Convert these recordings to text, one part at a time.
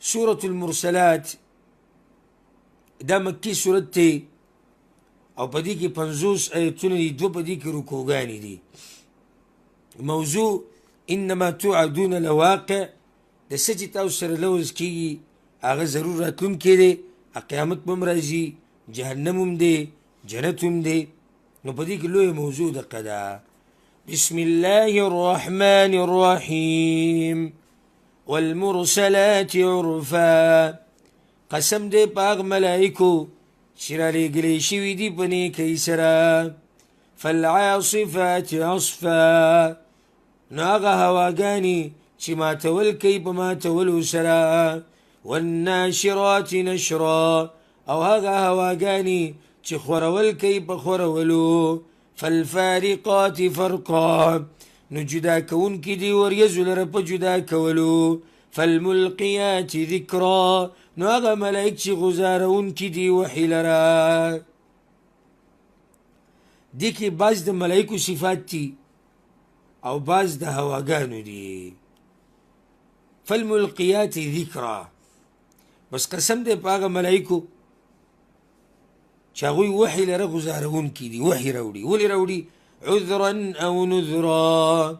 سورة المرسلات دا مکی سورت دی او په دې کې 50 ایتونه دي، دوه په دې کې رکوګانې دي. موضوع انما توعدون لواقع، د څه چې تاسو سره لوظ کېږي هغه ضرور راتلونکی دی. قیامت به هم راځي، جهنم هم دی، جنت هم دی. نو په دې کې لویه موضوع دقه ده. بسم الله الرحمن الرحیم والمرسلات عرفا. قسم دی په هغه ملایکو چې رالیږلی شوي دي په نیکۍ سره. فالعاصفات عصفا، نو هغه هواګانې چې ماتول کوي په ماتولو سره. والناشرات نشرا، او هغه هواګانې چې خورول کوي په خورولو. فالفارقات فرقا، نو جدا کوونکي دي وریځو لره په جدا کولو. فالملقیات ذکرا، نو هغه ملایک چې غزارونکي دي وحي لره. دې کې بعض د ملایکو صفات دي او بعض د هواګانو دي. فالملقیات ذکرا، بس قسم دی په هغه ملایکو چې هغوی وحي لره غزارونکي دي، وحي راوړي. ولې راوړي؟ عذرا او نذرا،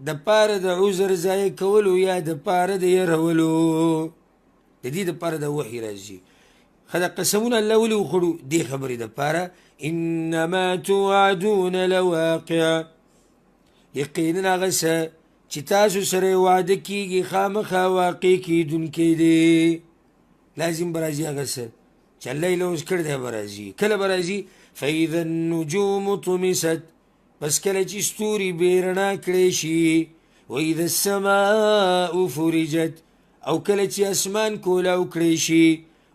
د پاره د عذر ضایع کولو یا د پاره د یرولو، د دې دپاره د وحي راځي. ښه، دا قسمونه الله ولې وخوړو؟ دې خبرې دپاره. انما توعدون لواقع، یقینا هغه څه چې تاسو سره وعده کیږي خامخا واقع کېدونکی دی. لازم به راځي هغه څه چې الله یې لوظ کړی دی به راځي. کله به راځي؟ فإذا النجوم طمست، پس کله چې ستوري بې رڼا کړی شي. وإذا السماء فرجت، او کله چې اسمان کولاو کړی شي.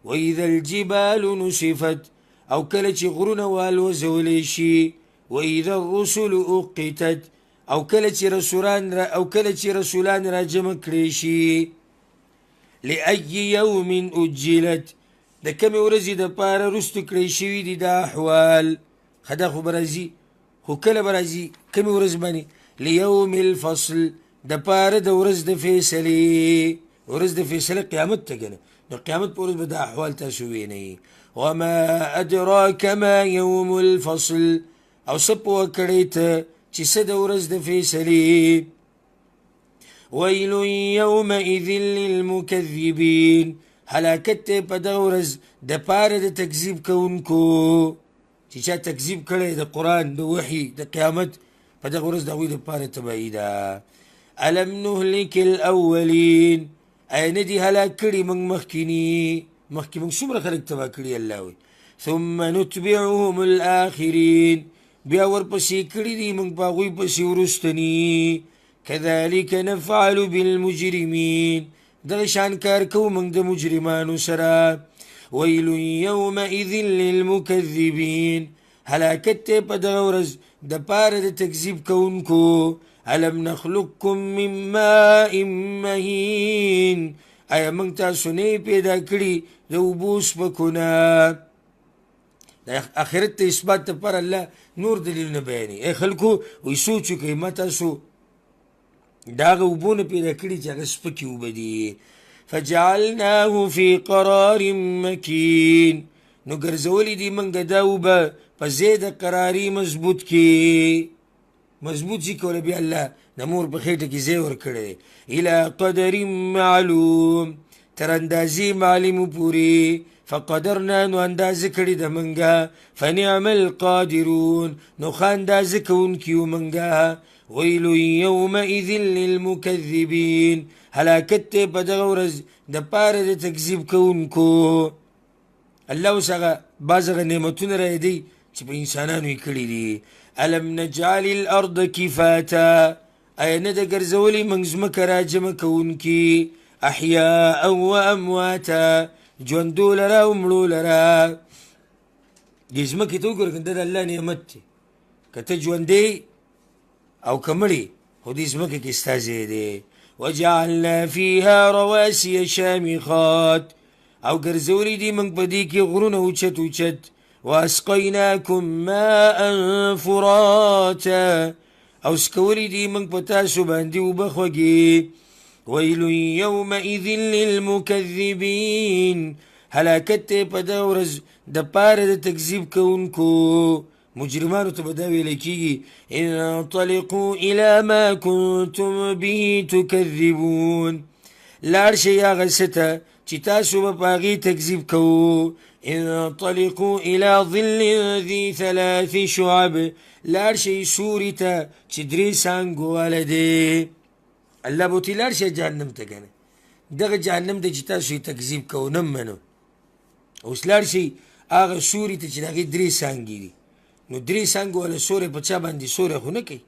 وإذا الجبال نسفت، او کله چې غرونه والوزولی شي. وإذا الرسل أقتت، او کله چې رسولان راجمع کړی شي. لأي يوم أجلت، د کومې ورځې دپاره وروستو کړی شوي دي دا احوال. ښه، دا خو به راځي، خو کله به راځي؟ کومې ورځ باندې؟ لیوم الفصل، دپاره د ورځ د فیصلې. ورځ د فیصلې قیامت ته که نه، نو قیامت په ورځ به دا احوال تاسو وینئ. وما ادراک ما یوم الفصل، او څه پوه کړی ته چې څه د ورځ د فیصلې. ویل یومئذ للمکذبین، هلاکت دی په دغه ورځ دپاره د تکذیب کوونکو، چې چا تکذیب کړی د قرآن، د وحي، د قیامت، په دغه ورځ د هغوی دپاره تباهي ده. الم نهلک الاولین، ایا نه دي هلاک کړي موږ مخکیني؟ مخکې موږ څومره خلک تباه کړي الله وایي. ثم نتبعهم الآخرین، بیا ورپسې کړي دي موږ په هغوی پسې وروستني. كذلك نفعل بالمجرمین، دغه شان کار کوو موږ د مجرمانو سره. ویل یومئذ للمکذبین، هلاکت دی په دغه ورځ دپاره د تکذیب کوونکو. الم نخلقکم من ماء مهین، آیا موږ تاسو نه پیدا کړي د اوبو سپکو نه؟ د آخرت ته اثبات دپاره الله نور دلیلونه بیانوي. ای خلکو، وایي سوچ وکړئ، ما تاسو د هغه اوبو نه پیدا کړي چې هغه سپکې اوبه دي. فجعلناه فی قرار مکین، نو ګرځولي دي موږ دا اوبه په ځای د قراري مضبوط کې. مضبوط ځای کولی بیا الله د مور په خېټه کې ځای ورکړی دی. الی قدر معلوم، تر اندازې معلومو پورې. فقدرنا، نو اندازه کړې ده موږ. فنعم القادرون، نو ښه اندازه کوونکي یو موږ. ویل یومئذ للمکذبین، هلاکت دی په دغه ورځ دپاره د تکذیب کوونکو. الله اوس هغه بعض هغه نعمتونه رایادوي چې په انسانانو یې کړي دي. الم نجعل الارض کفاتا، ایا نه ده ګرځولې موږ ځمکه راجمع کوونکي؟ احیاء و امواتا، ژوندو لره او مړو لره. دې ځمکې ته وګوره که دا د الله نعمت دی، که ته ژوندی او که مړی، خو دې ځمکې کې ستا ځای دی. وجعلنا فيها رواسي شامخات، او ګرځولي دي موږ په دې کې غرونه اوچت اوچت. واسقیناکم ماء فراتا، او څکولي دي موږ په تاسو باندې اوبه خوږې. ویل یومئذ للمکذبین، هلاکت دی په دغه ورځ د پاره د تکذیب کوونکو. مجرمانو ته به دا ویل کېږي انطلقوا الی ما کنتم به تکذبون، لاړ شئ هغه څه ته چې تاسو به په هغې تکذیب کوو. انطلقوا الی ظل ذي ثلاث شعب، لاړ شئ سوري ته چې درې څانګو واله دی. الله به ورته لاړ شئ جهنم ته، که نه دغه جهنم دی چې تاسو یې تکذیب کوو نه منو. اوس لاړ شئ هغه سوري ته چې د هغې درې څانګې دي. نو درې څانګو والا سوری په چا باندې سوری خو نه کوي،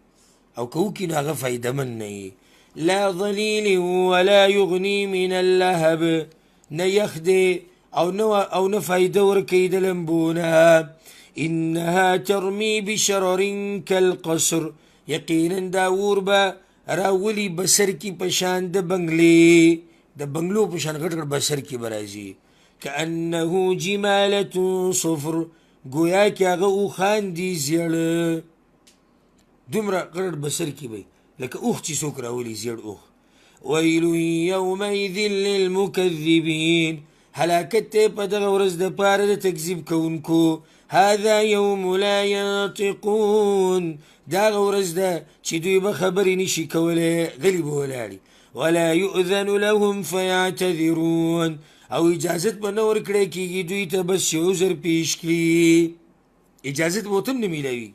او که وکړي نو هغه فایدهمند نه وي. لا ظلیل ولا یغني من اللهب، نه یخ دی او نه فایده ورکوي د لمبو نه. انها ترمي بشرر کالقصر، یقینا دا اور به راولي بسر کې په شان د بنګلې، د بنګلو په شان غټ غټ بسر کې به راځي. کأنه جمالة صفر، ګویا کې هغه اوښان دي زیړ، دومره غټ بسر کې به لکه اوښ چې څوک راولي زیړ اوښ. ویل یومئذ للمکذبین، هلاکت دی په دغه ورځ دپاره د تکذیب کوونکو. هذا یوم لا ینطقون، دا هغه ورځ ده چې دوی به خبرې نشي کولی، غلي به ولاړي. ولا یؤذن لهم فیعتذرون، او اجازت به نه ورکړی کېږي دوی ته بس چې عذر پیش کړي، اجازت به ورته هم نه میلاوي.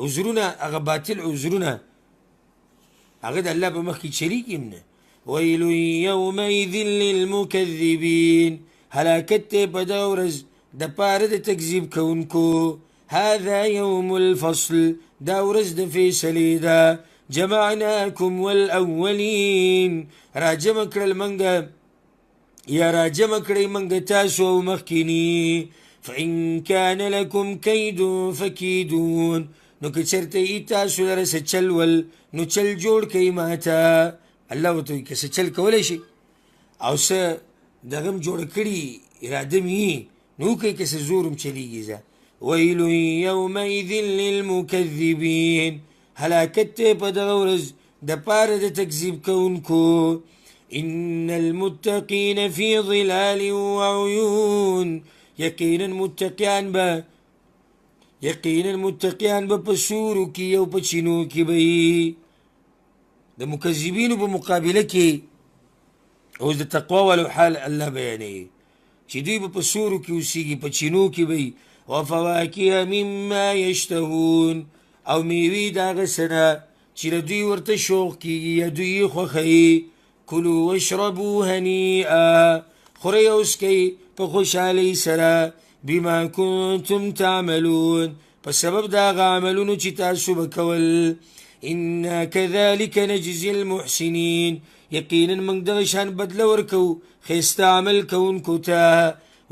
عذرونه هغه باطل عذرونه هغه د الله په مخ کې چلېږي هم نه. ویل یومئذ للمکذبین، هلاکت دی په دغه ورځ دپاره د تکذیب کوونکو. هذا یوم الفصل، دا ورځ د فیصلې ده. جمعناکم والاولین، راجمع کړل منګه یا راجمع کړئ منګه تاسو او مخکیني. فإن کان لکم کید فکیدون، نو که چېرته یي تاسو لره څه چل ول نو چل جوړ کړئ ماته. الله ورته وایي که څه چل کولی شئ او څه دغه هم جوړه کړي اراده مې وي نو وکړئ، که څه زور هم چلېږي ځه. ویل یومئذ للمکذبین، هلاکت دی په دغه ورځ دپاره د تکذیب کوونکو. ان المتقین فی ظلال وعیون، یقینا متقیان به په سورو کې او په چینو کې به وي. د مکذبینو په مقابله کې اوس د تقوا والو حال الله بیانوي چې دوی به په سورو کې اوسېږي، په چینو کې به وي. وفواکه مما یشتهون، او میوې د هغه څه نه چې له دوی ورته شوق کېږي یا دوی یې خوښوي. کلو واشربو هنیئا، خورئ او څکئ په خوشحالۍ سره. بما کنتم تعملون، په سبب د هغه عملونو چې تاسو به کول. انا كذلك نجزي المحسنین، یقینا موږ دغه شان بدله ورکوو ښایسته عمل کوونکو ته.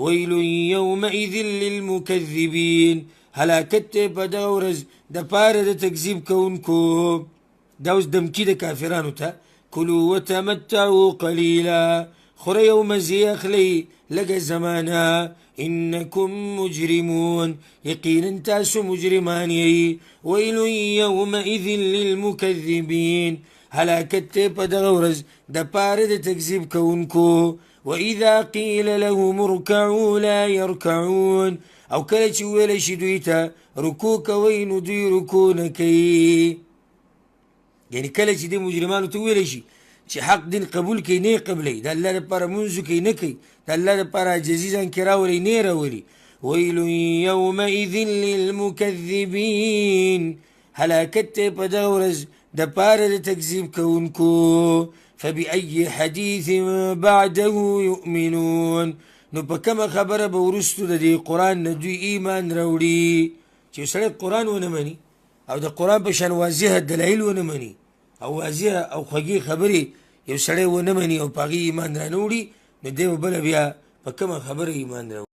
ویل یومئذ للمکذبین، هلاکت دی په دغه ورځ دپاره د تکذیب کوونکو. دا اوس دمکي د کافرانو ته. کلو وتمتعوا قلیلا، خورئ او مزې اخلئ لږه زمانه. انکم مجرمون، یقینا تاسو مجرمان یئ. ویل یومئذ للمکذبین، هلاکت دی په دغه ورځ دپاره د تکذیب کوونکو. واذا قیل لهم ارکعوا لا یرکعون، او کله چې وویلی شي دوی ته رکوع کوئ نو دوی رکوع نه کوي. یعنې کله چې دې مجرمانو ته وویلی شي چې حق دین قبول کړئ نه یې قبلوي، د الله دپاره مونځ وکړئ نه کوي، د الله دپاره عاجزي ځان کې راولئ نه یې راولي. ویل یومئذ للمکذبین، هلاکت دی په دغه ورځ دپاره د تکذیب کوونکو. فبأي حدیث بعده یؤمنون، نو په کومه خبره به وروستو د دې قرآن نه دوی ایمان راوړي؟ چې سړی قرآن ونه مني او د قرآن په شان واضح دلایل ونه مني او واضح او خوږې خبرې یو سړی ونه مني او په هغې ایمان رانه وړي، نو دی به بله بیا په کومه خبره ایمان راوړي؟